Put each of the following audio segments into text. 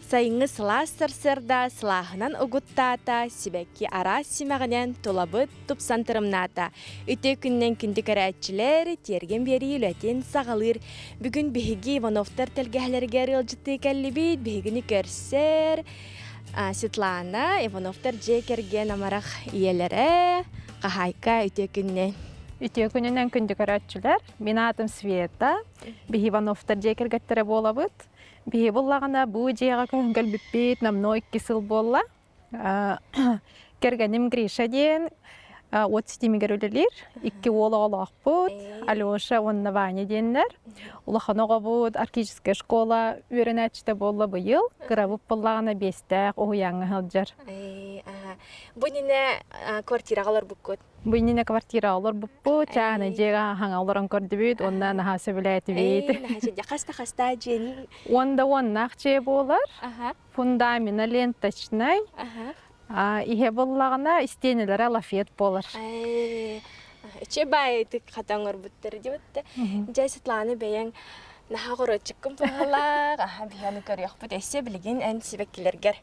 Сайыҥҥы сылаас сарсыарда сылааһынан угуттаата, сибэкки араас симэҕинэн тулабыт тупсан тырымнаата. Үтүө күнүнэн күндү көрөөччүлэр, тиэргэн биэрии үлэтин саҕалыыр. Бүгүн биһиги Ивановтар тэлгэһэлэригэр ыалдьыттыы кэллибит, биһигини көрсөр Светлана Ивановтар дьиэ кэргэн амарах ийэлэрэ, хаһаайка үтүө күнүнэн. Үтүө күнүнэн күндү көрөөччүлэр. Мин аатым Света. Биһи Ивановтар дьиэ кэргэттэрэ буолабыт. Биһи буллаҕына бу дьиэҕэ көһөн кэлбиппит номнуо 2 сыл буолла. Кэргэним Гриша диэн уот ситимигэр үлэлиир. Икки уол оҕолоохпут, Алеша уонна Ваня диэннэр. Улахан оҕобут арктическая школа үөрэнээччитэ буолла быйыл. Кырабыт буоллаҕына биэстээх уһуйааҥҥа сылдьар. Бу иннинэ квартираҕа олорбуккут? Бу иннинэ квартираҕа олорбуппут, чааһынай дьиэҕэ хаҥа олорон көрдүбүт уонна наһаа сөбүлээтибит. Хаста хаста дьиэни? Уон да уоннаах дьиэ буолар. Фундамена ленточнай. Иһэ буоллаҕына истиэнэлэрэ лафет буолар. Үчү баайытык хата оҥорбуттар диэбитте. Дьэ Светлана бэйэҥ наһаа оҕуруотчуккун быһалаах, аха биһиэни көрүөхпүт. Өссө билигин эн сибэккилэргэр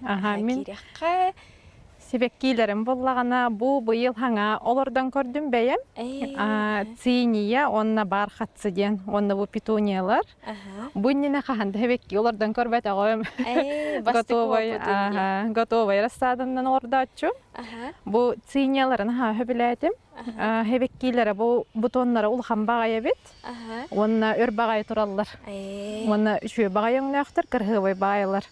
Аха, мин киириэххэ. Сибэккиилэрим буоллаҕына, бу быйыл хаҥа олордон көрдүм бэйэм. Циния уонна бархатцы диэн уонна бу петуниялар. Бу иннинэ хаһан да сибэкки олордон көрбөтөҕүм. Готовай, готовай рассаданнан олордооччу. Бу цинияларын аһаа сөбүлээтим. Сибэккиилэрэ бу бутоннара улахан баҕайы эбит. Уонна өр баҕайы тураллар. Уонна үчүгэй баҕайы өҥнөөхтөр, кырһыабай баайылар.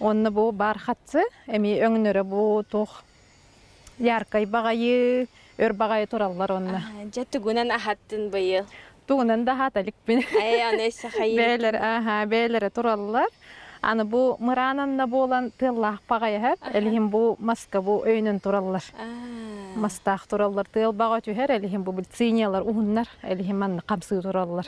Уонна бу бархатцы эмиэ өҥнөрө бу туох яркай баҕайы, өр баҕайы тураллар онно. Дьэ тугунан аһаттын быйыл? Тугунан да аһата иликпин. Ээ, аны өссө хайыы. Бэйэлэр, аха, бэйэлэрэ тураллар. Аны бу мыраананна буолан тыаллаах баҕайы элиһин бу маска бу өйүнэн тураллар. Мастаах тураллар, тыал баҕа түһэр, элиһин бу циниялар уһуннар, элиһин манна хамсыы тураллар.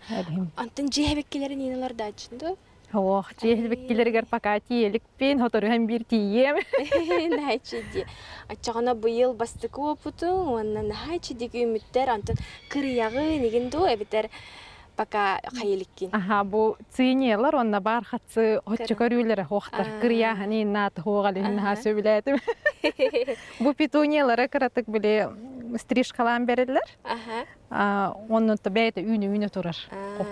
Элиһин. Антон дьиэ эбиккилэрин иин олордааччын дуо? Ох, дьиэһилбиккилэригэр пока тиийэликпин, хоторуһан биир тиийиэм. Наһаа иччи Оччоҕуна быйыл бастакы уопутуҥ уонна наһаа иччидик үүммүттэр, онтон кырыйаҕын игин дуу эбэтэр пока хайыликкин? Аха, бу циниялар уонна бархатцы оччо көрүүлэрэ хуохтар. Кырыйааһын ииннаат хуоҕалиһин наһаа сөбүлээтим. Бу петуниялара кыратык били стрижкалаан бериллэр. Оннун бэйэтэ үүнэ-үүнэ турар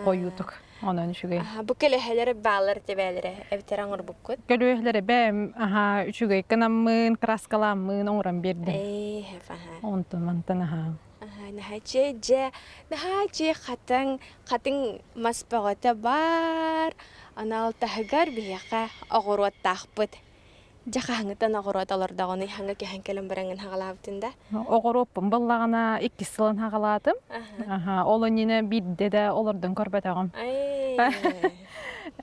хойуутук. Онон үчүгэй. Бу көлөһөлөр баалар тебээлэрэ эбитэр оҥорбуккут? Көлөһөлөрө бэйэм аха үчүгэй кынаммын, краскаламмын оҥорон биэрдим. Онтон мантан аха. Наһаа дьэ, наһаа дьэ хатыҥ, хатыҥ мас бөҕөтө баар. Анал таһыгар биһиэхэ оҕуруоттаахпыт. Дьэ хаһыҥыттан оҕуруот олордоҕунуй хаҥа көһөн кэлэн бараҥҥын хаҕалаабытын да? Оҕуруоппун буллаҕына иккис сылын хаҕалаатым. Аха, ол иннинэ биирдэ да олордон көрбөтөҕүм.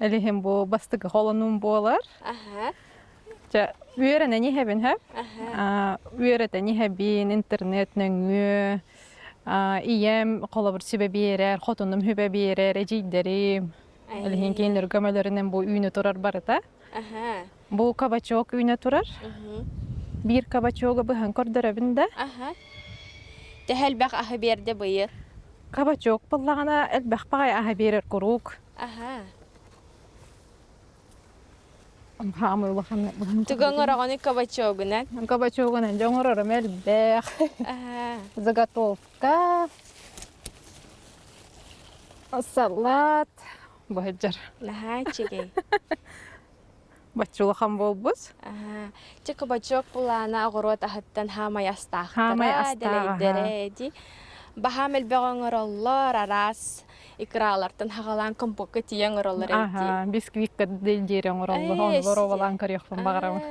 Элиһин бу бастакы холонуум буолар. Чэ, үөрэнэн иһэбин һэ. Үөрэтэн иһэбин, интернет нөҥүө. Ийэм холобур сүбэ биэрэр, хотунум сүбэ биэрэр, эдьиийдэрим. Элиһин кинилэр көмөлөрүнэн бу үүнэ турар барыта. Аһаа. Бу кабачок үүнэ турар. Биир кабачогу быһан көрдөрөбүн да. Аха. Төһө элбэх аһы биэрдэ быйыл? Кабачок буоллаҕына элбэх баҕайы аһы биэрэр куруук. Аха. Хаамыы улахан Тугу оҥороҕуный кабачогунан? Кабачогунан дьэ оҥорорум элбэх. Аха. Заготовка, салат, быһыдьар. Наһаа үчүгэй. Бачча улахан буолбут. Чэ кабачок булаана оҕуруот аһыттан хаамай Хаамай астаахтара, астааҕа. дэлэйдэрэ ди. Баһаам элбэҕи оҥороллор, араас икралартан хаҕалаан компокка тиийэ оҥороллор эбит дии. Аха, бисквикка диэри оҥороллор, Ээ, ону боруобалаан көрүөхпүн баҕарабын.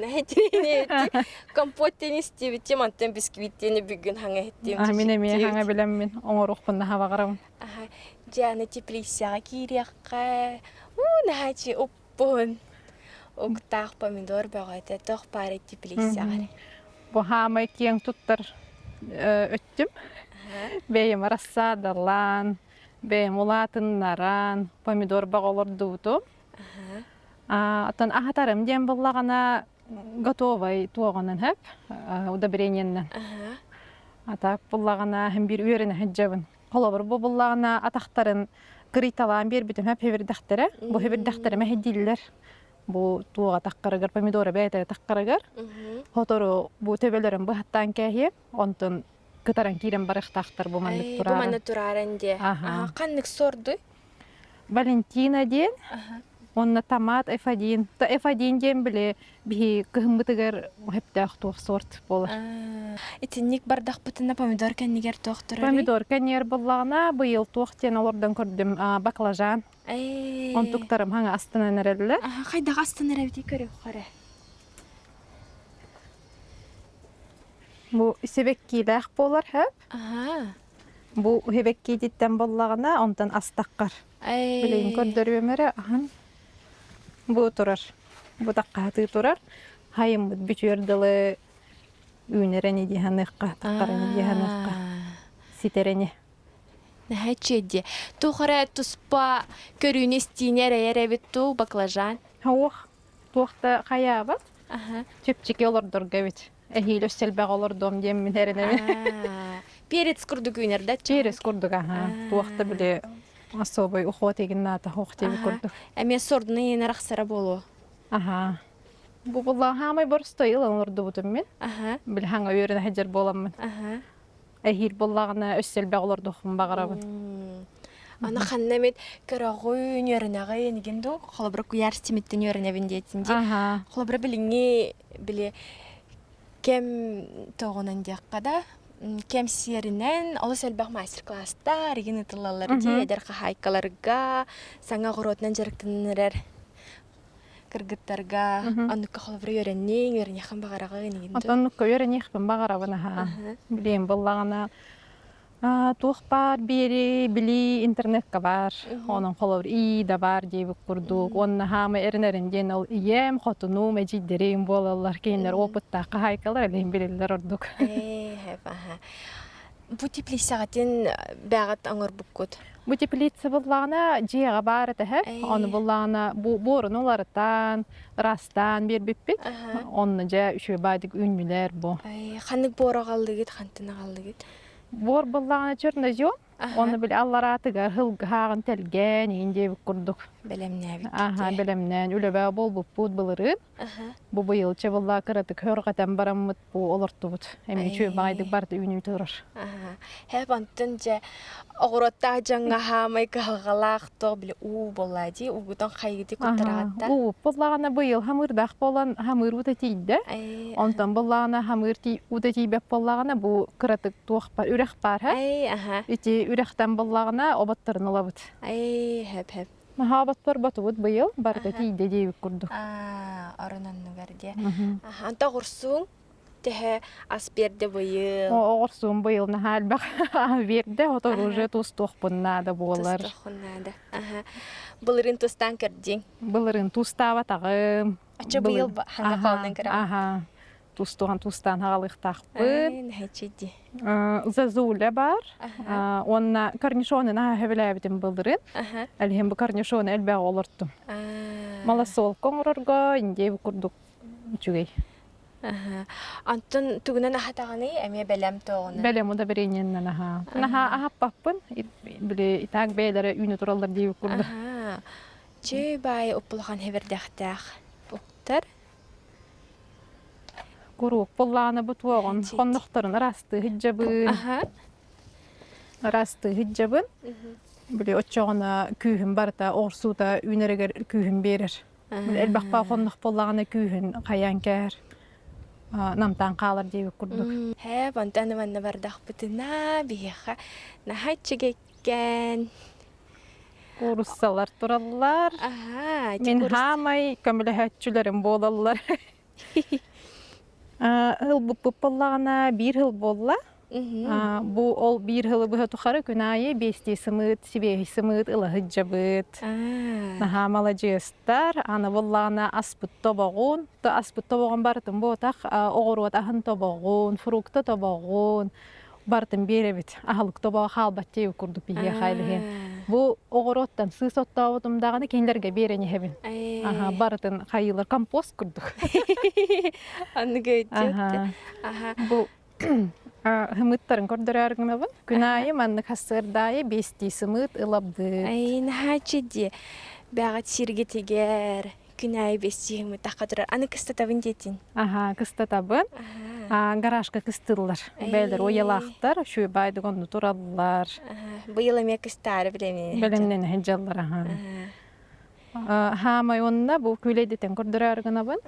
Наһаа компот диэн истибитим, онтон бисквит диэни бүгүн хаҥа иһиттим. Мин эмиэ хаҥа билэммин оҥоруохпун наһаа баҕарабын. Аха, дьэ аны теплицаҕа киириэххэ, уу наһаа уппун. Уктаах помидор бөҕөтө туох баар теплицаҕа. Бу хаамай киэҥ туттар өттүм. Бэйэм рассадалаан, бэйэм улаатыннаран, помидор бөҕө олордубутум. Оттон аһатарым диэн буоллаҕына готовай туоҕунан сөп, удобрениеннэн. А так буллаҕына һин биир үөрэнэ сылдьабын. Холобур, бу буллаҕына атахтарын Кырыйталаан биэрбитим хөп хэбирдэхтэрэ. Бу хэбирдэхтэрэ мэһэйдииллэр. Бу туоҕа таххарыгар, помидора бэйэтэ таххарыгар. Хотору бу төбөлөрүн быһаттаан кээһиэ. Онтон кытаран киирэн барыахтаахтар бу маннык Бу турааран. манна турааран диэ. Аха. Ханнык сордуй? Валентина диэн уонна томат F1. То F1 диэн били биһи кыһыммытыгар сөптөөх туох сорт буолар. Итинник бардахпытына помидор кэннигэр туох турарый? Помидор кэннигэр буллаҕына быйыл туох диэн олордон көрдүм баклажан. Онтуктарым хаҥа астынан эрэллэр. Хайдах астынан эрэбитий көрүөххэ эрэ. Бу сибэккиилээх буолар хөп. Бу сибэккиититтэн буоллаҕына онтон астаххар. Билигин көрдөрүөм эрэ аһан бу турар. Бу таккаһатыы турар. Хайыммыт бүтүөр дылы үүнэрэн идиһаныахха, таххаран идиһаныахха ситэрэни. Наһаа үчүгэй Туох эрэ туспа көрүүнү истиини эрэйэр эбит дуу, баклажан? Суох, туох да хайаабат. Чэпчэки олордорго эбит. Эһиил өссө элбэх олордуом диэммин эрэнэбин. Перец курдук үүнэр да? Перец курдук, аха. Туох да били особый уход игин наата хуох диэбит курдук. Эмиэ сордуна иэнэр ахсара буолуо. Аха. Бу буллаҕа хаамай боростой ылан олордубутум мин. Били хаҥа үөрэнэ сылдьар буоламмын. Эһиил буллаҕына өссө элбэх олордуохпун баҕарабын. Аны ханна эмит көрөҕүн, үөрэнэҕин игин дуу? Холобура куйаар ситимиттэн үөрэнэбин диэтин дии. Холобура билиҥҥи били кэм тоҕунан диэххэ да, кэм сиэринэн олус элбэх мастер-класстар игин ытыллаллар дии эдэр хаһаайкаларга саҥа оҕуруотунан дьарыктанан эрэр кыргыттарга оннукка холобура үөрэнниҥ, үөрэниэххин баҕараҕын игин Оттон оннукка үөрэниэхпин баҕарабын аһаа. Билиэн буоллаҕына туох баар биэри билии интернетка баар. Онон холобур ии да баар диэбит курдук. Уонна хаама эрэнэрин диэн ол ийэм, хотунум, эдьиийдэрим буолаллар. Кинилэр опыттаах хаһаайкалар элэһин билэллэр ордук. Бу теплицаҕытын бэҕэт оҥорбуккут? Бу теплица буллаҕына дьиэҕэ баар этэ Ону буллаҕына бу буоруну уларытан, ырастаан биэрбиппит. Онно дьэ үчүгэй баайдык үүннүлэр бу. Ханнык буор аҕаллыгыт, хантан аҕаллыгыт? Буор буллаҕына чернозем, Оны били аллараатыгар хылгыһааҕын тэлгээн иин диэбит курдук. Бэлэмнээбит. Аха, бэлэмнээн үлэбэ буолбуппут былырыын. Бу быйыл чабыллаа кыратык хөрҕэтэн бараммыт бу олортубут. Эми үчүгэй баҕайдык барыта үүнүү турар. Хэп онтон дьэ оҕуруоттаах дьоҥҥо хаамай кыһалҕалаах туох били уу буолла дии угутан хайыгыты куттараҕатта. Уу буоллаҕына быйыл хамыырдаах буолан хамыыр уута тиийдэ. Онтон буоллаҕына хамыыр уута тиийбэт буоллаҕына бу кыратык туох бар үрэх баар һэ. Ити үрэхтэн буоллаҕына оботторун ылабыт. Эй хэп хэп. Наһаа оботтор ботубут быйыл барыта тиийдэ диэбит курдук. Орун оннугар диэ. Анта оҕурсууҥ Төһө ас биэрдэ быйыл? Оҕурсуум быйыл наһаа элбэх биэрдэ, отор уже тустуохпун наада буолар. Тустуоххун наада. Былырыын тустаан көрдүҥ? Былырыын тустаабатаҕым. Оччо быйыл хаҥа холонон көрөҕүн? Аха. Тустухан тустаан хаалыахтаахпын. Нэһэчи Зазуля бар. Уонна корнишоны наһаа сөбүлээбитим былырыын. Әлиһин бу корнишоны элбэҕи олортум. Малосолка оҥорорго индия курдук үчүгэй. Онтон тугунан аһатаҕыный? Эмиэ бэлэм тоҕунан? Бэлэм удобрениеннэн аһаа. Наһаа аһаппаппын. Били итак бэйэлэрэ үүнэ тураллар диэбит курдук. Чүй баай уппулахан хэбэрдэхтээх уктар. Куруук буллааны бу туоҕун хоннохторун ыраастыы сылдьабын. Ыраастыы сылдьабын. Били оччоҕуна күүһүм барыта оҕурсуута үүнэригэр күүһүм биэрэр. Элбэх хоннох буоллаҕына күүһүн хайаан кээр намтаан хаалар диэбит курдук. Һээ, онтон манна бардахпытына биһиэхэ наһаа үчүгэйкээн. Кууруссалар тураллар. Мин хаамай көмөлөһөөччүлэрим буолаллар. Ылбыппыт буоллаҕына биир сыл буолла. Бу ол биир сылы быһа тухары күн аайы биэстии сымыыт, сибиэһий сымыыт ыла сылдьабыт. Наһаа маладьыастар. Аны буоллаҕына аспыт тобоҕун, аспыт тобоҕун барытын буотах оҕуруот аһын тобоҕун, фрукта тобоҕун барытын биэрэбит. Аһылык тобоҕо хаалбат диэбит курдук биһиэхэ илиһин. Бу оҕуруоттан сыыс оттообутум даҕаны кинилэргэ биэрэн иһэбин. Аха, барытын хайыылар компост курдук. Аныгы өйдүөттэ. Аха. Бу. Сымыыттарын көрдөрөөр гынабын. Күн аайы маннык сарсыардаайы биэстии сымыыт ылабыт. Ай, наһаа дии. Бэҕэт сиргитигэр күн аайы биэстии сымыыт тахха турар. Аны кыстатабын диэтин. Аха, кыстатабын. Гаражка кыстыыллар. Бэйэлэр уйалаахтар, үчүгэй баайдык онно тураллар. Быйыл эмиэ кыстаары билэмин. Бэлэмнэнэ сылдьаллар аха. Хаамай уонна бу күүлэйдэтэн көрдөрөөр гынабын.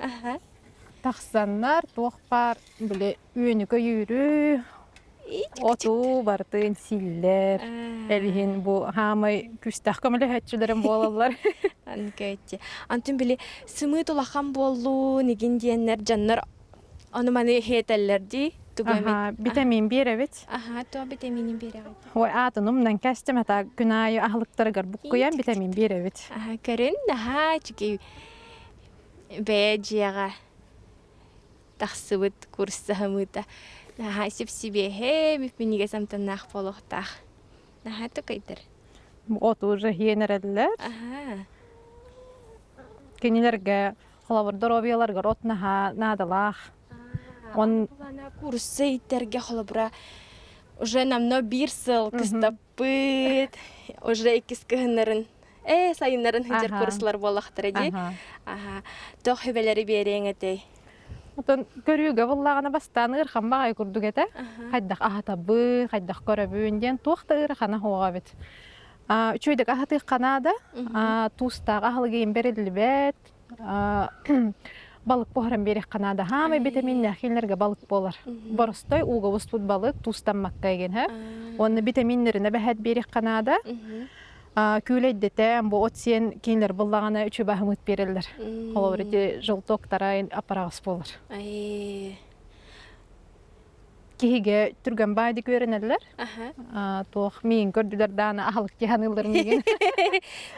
Тахсаннар туох баар били үөнү-көйүүрү, оту барытын сииллэр. Элиһин бу хаамай күстээх көмөлөһөөччүлэрим буолаллар. Анкөйти. Антын били сымыыт улахан буоллун игин диэннэр дьоннор ону маны иһиэтэллэр дии тугу эмит. Витамин биэрэбит. Аха, то витаминин биэрэҕит. Ой, аатын умнан кэстим, ата күн аайы аһылыктарыгар буккуйан витамин биэрэбит. Аха, көрүн, наһаа үчүгэй бэйэ дьиэҕэ тахсыбыт курсаһымыыта наһаа сип-сибиэһэй бүппүнүгэ амтаннаах буолуохтаах. Наһаа тукайдар. От уже хиэн эрэллэр. Аха. Кинилэргэ холобур доруобуйаларыгар от наһаа наадалаах. Он курса иттэргэ холобура уже намно биир сыл кыстаппыт, уже иккис кыһыннарын ээ сайыннарын сылдьар курслар буоллахтара дии. Аха. Туох сүбэлэри биэриэҥ этэй? Отон көрүүгэ буллаҕына бастаан ыархан баҕайы курдук этэ. Хайдах аһатабын, хайдах көрөбүн диэн туох да ыарахана суоҕа эбит. Үчүгэйдик аһатыахха наада. Туустаах аһылыгын бэриллибэт. Балык буһаран биэриэххэ наада. Хаамай битэмииннээх кинилэргэ балык буолар. Боростой ууга буспут балык туустаммакка игин һэ. Уонна битэмииннэрин эбэһээт биэриэххэ наада. Күүлэйдэтэн бу от сиэн кинилэр буллаҕына үчүгэй баһымыт биэрэллэр. Холобур ити желтоктара аппараҕас буолар. Киһигэ түргэн баайдык үөрэнэллэр. Туох миин көрдүлэр дааны аһылык тиһаныыллар миигин.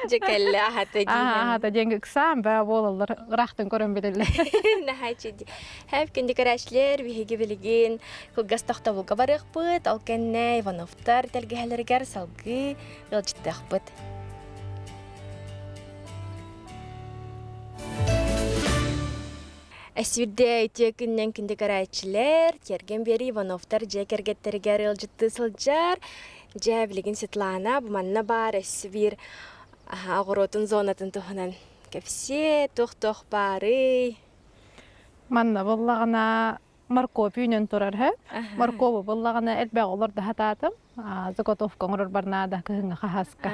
Дьэ кэллэ аһата диэн. Аһата диэн ыксаан баа буолаллар ыраахтан көрөн билэллэр. Наһаа дии. Хэп күндү көрөөччүлэр, биһиги билигин кылгас тохтобулга барыахпыт. Ол кэннэ Ивановтар тэлгэһэлэригэр салгыы ыалдьыттыахпыт. Эсвирде үтүө күннэн күндү көрөөччүлэр, Тиэргэн биэрии Ивановтар дьиэ кэргэттэригэр ыалдьыттыы сылдьар. Дьэ, билигин Светлана бу манна баар өссө биир оҕуруотун зонатын туһунан кэпсиэ, туох-туох баарый? Манна буоллаҕына морковь үүнэн турар һэ. Моркову буллаҕына элбэх олордо сатаатым. Заготовка оҥорорбор наада кыһыҥҥы хаһааска.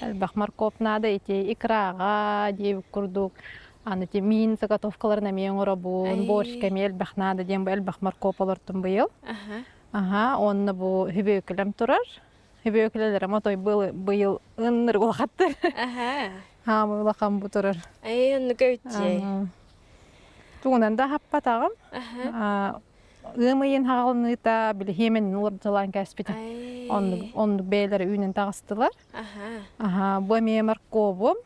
Элбэх морковь наада ити икраҕа диэбит курдук. Аны ити миин заготовкаларын эмиэ оҥоробун. Борщка эмиэ элбэх наада диэн бу элбэх морковь олортум быйыл. Аха, уонна бу хүбүөкүлэм турар. Хүбүөкүлэлэрим отой быйыл ыннырык улахаттар. Хаамы улахан бу турар. Эй, оннук эбит Тугунан да аһаппатаҕым. Ыам ыйын хаҕалыныыта били хиэмэнин олордулаан кээспитим. Оннук, оннук бэйэлэрэ үүнэн таҕыстылар. Аха, бу эмиэ морковум.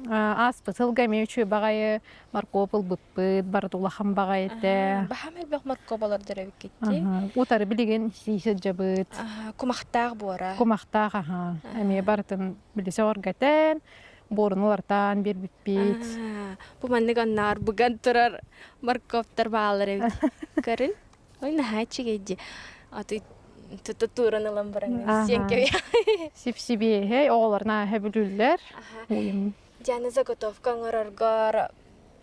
Ааспыт сылга эмиэ үчүгэй баҕайы морковь ылбыппыт, барыта улахан баҕайы этэ. Баһаам элбэх морковь олордор эбиккитти. Утары билигин сии сылдьабыт. Кумахтаах буора. Кумахтаах, аха. Эмиэ барытын били сөҕүргэтэн, буорун уларытан биэрбиппит. Бу маннык аннаар быган турар морковтар бааллар эбит. Көрүн. Ой, наһаа үчүгэй дии. Аты тута тууран ылан баран сиэн кэбиһ. Сип-сибиэһэй, оҕолор наһаа бүлүүллэр. Диана заготовка оҥороргор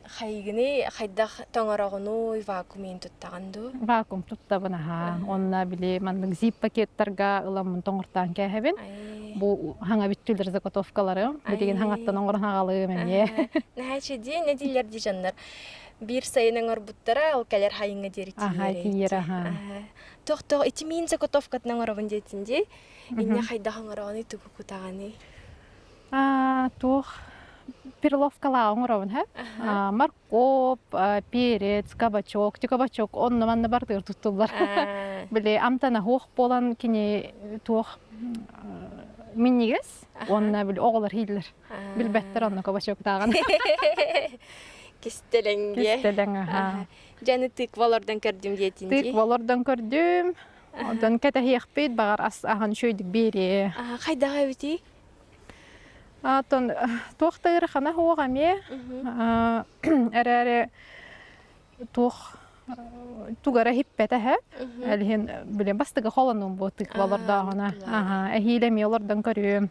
хайгыны хайдах тоҥороҕунуй вакуумун туттаҕын дуу? Вакуум туттабын аһаа. Онно били маннык зип пакеттарга ыламмын тоҥортоон кээһэбин. Бу хаҥа бүттүлэр заготовкаларым. Билигин хаҥаттан оҥорон аҕалыым эмиэ. Наһаа дии нэдиэлэр дии дьоннор. Биир сайын оҥорбуттара, ол кэлэр хайыҥҥа диэри Аһаа тиийэр аһаа. Тох-тох ити миин заготовкатын оҥоробун диэтин дии. Инньэ хайдах оҥороҕунуй тугу кутаҕыный? Туох перловкалаах оҥоробун һэ. Морковь, перец, кабачок. Ти кабачок онно манна бартыгар туттуллар. Били амтана хуох буолан кини туох минньигэс уонна били оҕолор ииллэр. Билбэттэр онно кабачоктааҕын. Кистэлэҥ диэ. Кистэлэҥ аха. Дьаны тыква олордон көрдүм диэтин дии. Тыква олордон көрдүм. Онтон кэтэһиэхпит, баҕар ас аһын үчүгэйдик биэриэ. Хайдах эбитий? Оттон туох да ыарахана суох эмиэ. Эрээри туох Тугара хиппэтэ һэ. Элиһин биле бастыгы холонум бу тыква олордооҕуна. Аха, эһиилэ эмиэ олордон көрүөм.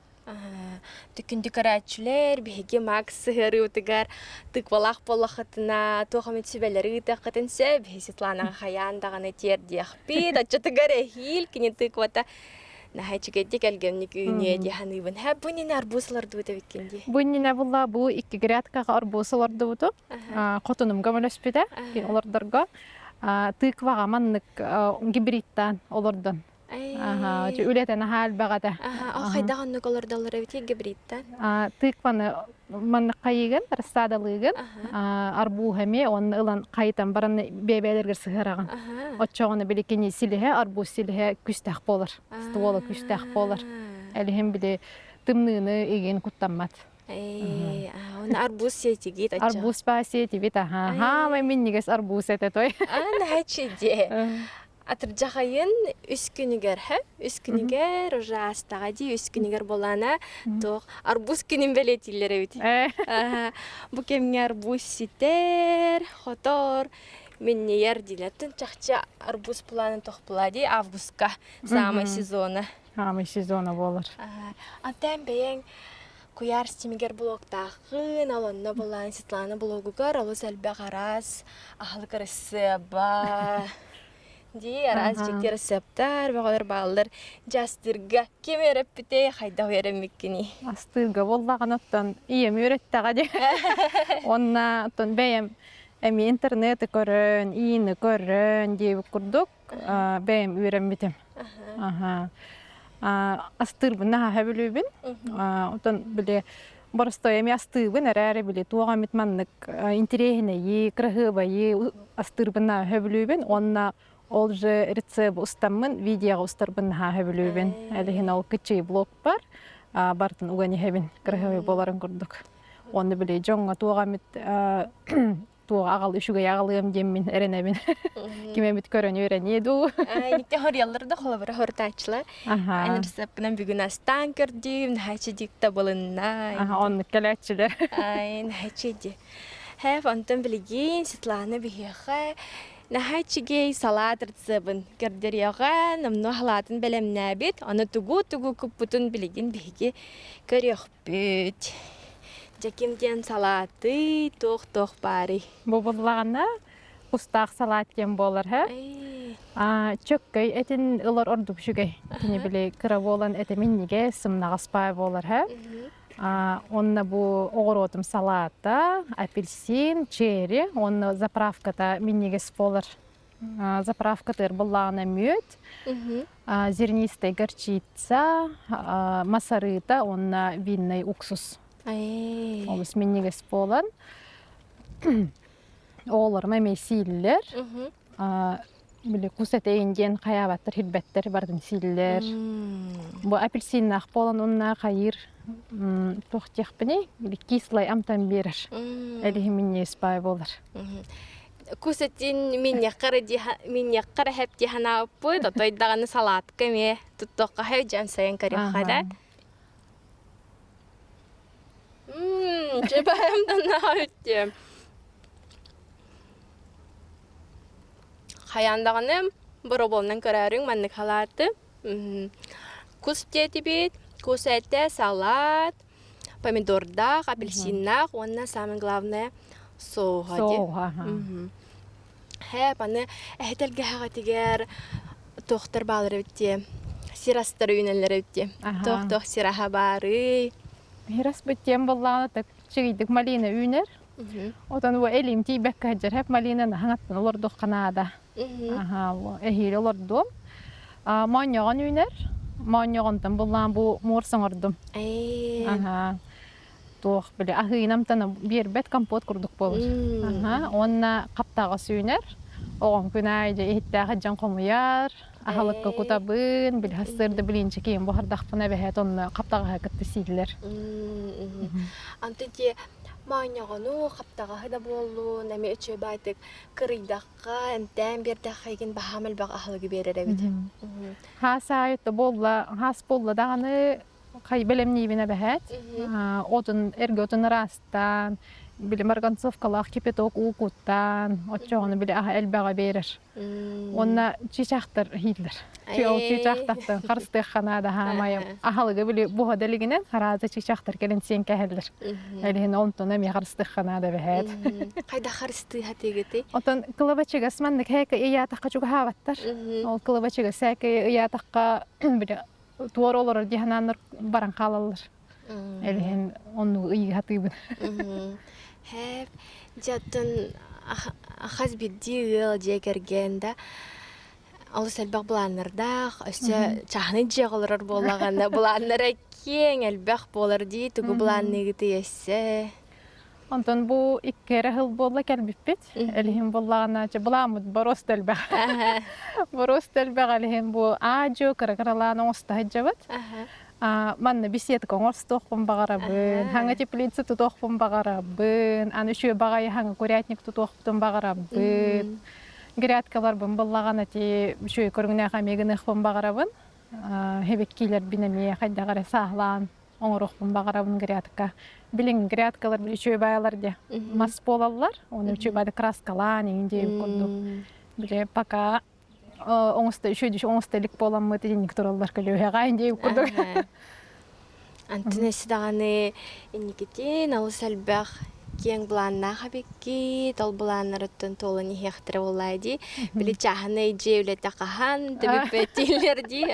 Түкүндү көрөөччүлэр, биһиги Макс сыһыарыытыгар тыквалаах буоллаххытына, туох эмит сүбэлэри ыытыаххытын сөп. Светланаҕа хайаан даҕаны тиэрдиэхпит. Оччотугар эһиил кини тыквата наһаа үчүгэйдик өлгөмнүк үүнүө дии саныыбын. Һэ, бу иннинэ арбуз олордубут эбиккин дии. Бу иннинэ булла бу икки грядкаҕа арбуз олордубутум. Хотунумга мөлөспүтэ олордорго. Тыкваҕа маннык гибридтаан олордон. Үлэтэ наһаа элбэх этэ. Ол хайдах оннук олордоллор эбитий гибридтан? Тыкваны маннык хайыгын, рассадалыыгын, арбуз эмиэ уонна ылан хайытан баран бэйэ-бэйэлэригэр сыһыараҕын. Оччоҕуна били кини силиһэ, арбуз силиһэ күстээх буолар, ствола күстээх буолар. Элиһин били тымныыны игин куттаммат. Уонна арбуз сиэтигит ачча. Арбуз па сиэтибит, аха. Хаамай минньигэс арбуз этэ той. А, наһаа дии. Атырдьах айын үс күнүгэр, һэ? Үс күнүгэр уже аастаҕа дии, үс күнүгэр буолаана туох арбуз күнүн бэлиэтииллэр эбит. Бу кэмҥэ арбуз ситэр, хотор, минньийэр дииллэр. Чахчы арбуз планын тохпула дии августка самый сезона. Самый сезона буолар. Антон бэйэҥ куйаар ситимигэр блогтааххын, ал онно булаан Светлана блогугар олус элбэх араас аһылык ырысыаба дии араас дьикти ырысыаптар бөҕөлөр бааллар. Дьэ астыырга ким үөрэппитэй, хайдах үөрэммиккиний? Астыырга буоллаҕына оттон ийэм үөрэттэҕэ дии. Уонна оттон бэйэм эмиэ интернеты көрөн, иини көрөн диэбит курдук бэйэм үөрэммитим. Аха. Астыырбын наһаа сөбүлүүбүн. Оттон били боростуой эмиэ астыыбын эрээри били туох эмит маннык интириэһинэйи, кыраһыабайы астыырбын наһаа сөбүлүүбүн уонна ол же рецепт устаммын, видеоҕа устарбын наһаа сөбүлүүбүн. Элиһин ол кыччый блог бар, бартын уган иһэбин кыраһыабай буоларын курдук. Уонна били дьоҥҥо туох эмит туох аҕал үчүгэй аҕалыам диэммин эрэнэбин. Ким эмит көрөн үөрэниэ дуу. Икки хоруйаллар да холобура хорутааччылар. Аха. Эн рецепкынан бүгүн астаан көрдүм, наһаа дикта булынна. Аха, оннук кэлээччилэр. Ай, наһаа ди. Хэв, онтон билигин Светлана биһиэхэ наһаа үчүгэй салаат рецебин көрдөрүөҕэ, номнуо халаатын бэлэмнээбит. Аны тугу-тугу куппутун билигин биһиги көрүөхпүт. Бүт. Дьэким диэн салаатый, туох-туох баарый? Бу буллаҕына кустаах салаат диэн буолар һэ. Чөккөй этин ылар ордук үчүгэй. Кини били кыра буолан этэ минньигэс, сымнаҕас паай буолар һэ. Онно бу оҕуруотум салаата, апельсин, черри, уонна заправката минньигэс буолар. Заправкатыгар буллаҕына мүөт, зернистая горчица, масарыта уонна винный уксус. Олус минньигэс буолан оҕолорум эмиэ сииллэр. Били кус этэйин диэн хайаабаттар, хирбэттэр барытын сииллэр. Бу апельсиннаах буолан уонна хайыыр туох диэхпиний, били кислай амтан биэрэр. Элиһи минньигэс баай буолар. Кус этин минньэххэ минньэххэ эрэ хэп дии санаабыппыт, отой даҕаны салаатка эмиэ туттуохха сөп дьамсайан көрүөххэ да. Мм, чебаем Хайаан даҕаны боробуолунан көрөөрүҥ маннык халааты. Кус диэтибит, кус этэ, салаат, помидордаах, апельсиннаах уонна самое главное соуһа дии. Соуһа. Һээп, аны эһэтэлгэһэҕитигэр туохтар баалар эбит дии, сир астары үүнэллэр эбит дии. Туох-туох сир аһа баарый? Сир аспыт диэн буоллаҕына так чигийдик малина үүнэр. Отон бу элим тиийбэккэ сылдьар хэп малинаны хаҥаттан олордуохха наада. Аха, эһиил олордуом. Моонньоҕон үүнэр. Моонньоҕонтон буллаан бу муор оҥордум. Аха. Туох били аһыынамтан биэрбэт компот курдук буолар. Аха. Уонна хаптаҕас үүнэр. Оҕом күн аайы дьэ иһиттээх дьон хомуйар. Аһылыкка кутабын, били сарсыарда блинчики буһардахпына эбэһээт онно хаптаҕаһы кытта сииллэр. Анты ти моонньоҕону, хаптаҕаһы да буоллун, эмиэ үчүгэй баайтык кырыйдах эмтээн биэрдэххэ игин баһаам элбэх аһылыгы биэрэр эбит. Хаас аайы буолла, хаас буолла даҕаны хай бэлэмниибин эбэһээт. Отун, эргэ отун ыраастаан, Били марганцовкалаах кипяток уу куттаан, оччоҕуна били аһа элбэҕи биэрэр. Уонна чыычаахтар иһииллэр. Ол чыычаахтартан харыстыахха наада хаамайым. Аһалыгы били буһа да илигинэн харааза чыычаахтар кэлин сиэн кэһэллэр. Элиһин онтон эмиэ харыстыахха наада эбэһээт. Хайда харыстыыха тигити? Отон кылабачыгас маннык һээкэ ыйаатахха чугаһаабаттар. Ол кылабачыгас сээкэ ыйаатахха били туора олорор дии санааннар баран хаалаллар. Элиһин оннугу ыйыһатыыбын. Хэп, дьэ хас биирдии ыал дьиэ кэргэн да олус элбэх былааннардаах, өссө чааһынай дьиэҕэ олорор буоллаҕына былааннара киэҥ элбэх буолар дии, тугу былаанныыгытый өссө? Онтон бу икки эрэ сыл буолла кэлбиппит. Элиһин буоллаҕына, былааммыт боруос да элбэх. Боруос да элбэх элиһин бу аа-дьуо кыра-кыралаан оҥосто сылдьабыт. Манна беседка оҥостуохпун баҕарабын, хаҥа теплица тутуохпун баҕарабын, аны үчүгэй баҕайы хаҥа курятник тутуохпутун баҕарабын. Грядкаларбын буллаҕына ити үчүгэй көрүҥнээх эмиэ гыныахпын баҕарабын. Хэбэккиилэрбин эмиэ хайдах эрэ сааһылаан оҥоруохпун баҕарабын грядка. Билин грядкалар үчүгэй баайалар дии мас буолаллар, оны үчүгэй баайда краскалаан иҥин диэбит курдук. Били пока оҥосто үчүгэй оҥосто илик буоламмыт итинник тураллар көлүөһэҕэ диэбит курдук. Антон өссө даҕаны инникитин олус элбэх киэҥ былааннаах эбиккит, ол былааннарыттан туолан иһиэхтэрэ буоллаа дии. Били чааһынай дьиэ үлэтэ хаһан да бүппэт дии.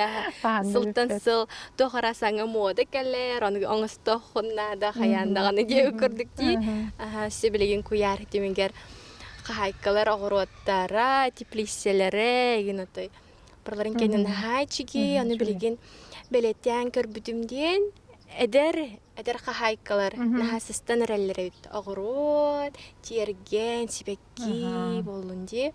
Сылтан сыл туох эрэ саҥа муода кэлэр, ону оҥостуоххун наада хайаан даҕаны диэбит курдук дии. Өссө билигин куйаар ситимигэр хаһаайкалар оҕуруоттара, теплиссэлэрэ игин отой Барыларын кэннин наһаа аны билигин бэлиэтээн көрбүтүм диэн эдэр эдэр хаһаайкалар наһаа сыстан эрэллэр эбит. Оҕуруот, тиэргэн, сибэкки буоллун дии.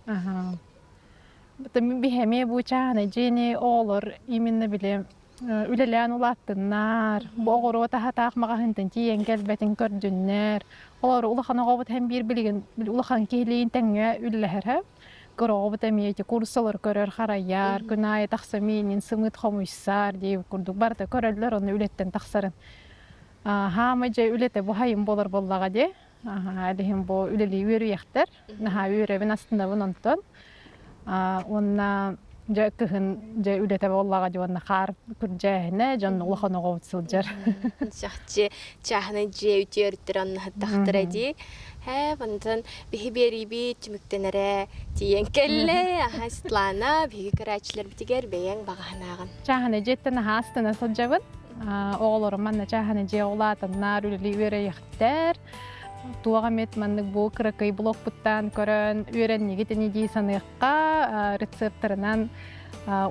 Мин биһэми бу чааны дьиэни оҕолор именно били үлэлээн улааттыннар, бу оҕуруот аһатаах маҕаһыынтан тиийэн кэлбэтин көрдүннэр. Олор улахан оҕобут һэн биир билигин улахан киһилиин тэҥҥэ үллэһэр. Кыра оҕобут эмиэ ити курсалар көрөр харайар, күн аайы тахса миинин сымыыт хомуйсар диэбит курдук барыта көрөллөр онно үлэттэн тахсарын. Хаама дьэ үлэтэ бу хайым буолар буоллаҕа дии. Аһаа, бу үлэлии үөрүйэхтэр. Наһаа үөрэбин, астынабын онтон. Уонна дьэ кыһын дьэ үлэтэ буоллаҕа дии уонна хаар күрдьээһинэ дьон улахан оҕобут сылдьар. Чахчы чааһынай дьиэ үтүө өрүттэрэ онноһуттахтара дии. Һээ, онтон биһи биэриибит түмүктэнэрэ тиийэн кэллэ. Аһа, Светлана, биһиги көрөөччүлэрбитигэр бэйэҥ баҕаһынааҕын. Чааһынай дьиэттэн наһаа астына сылдьабын. Оҕолорум манна чааһынай дьиэ улаатаннар, үлэлии үөрэйэхтэр. Туох эмит маннык бу кыракый блокпуттан көрөн үөрэннигит ини дии саныахха рецептарынан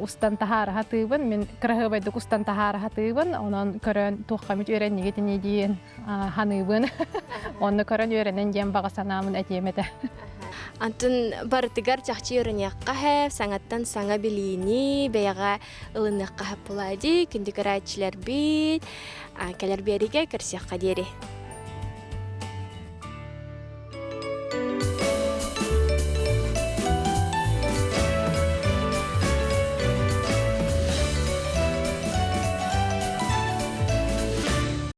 устан таһаара сатыыбын. Мин кыраһыабайдык устан таһаара сатыыбын. Онон көрөн туохха эмит үөрэннигит ини диэн ханыыбын. Онно көрөн үөрэнэн диэн баҕа санаамын этиэм этэ. Антон барытыгар чахчы үөрэниэххэ һэ, саҥаттан саҥа билиини бэйэҕэ ылыныахха һэ буолаа дии, күндү көрөөччүлэрбит, кэлэр биэригэ көрсүөххэ диэри.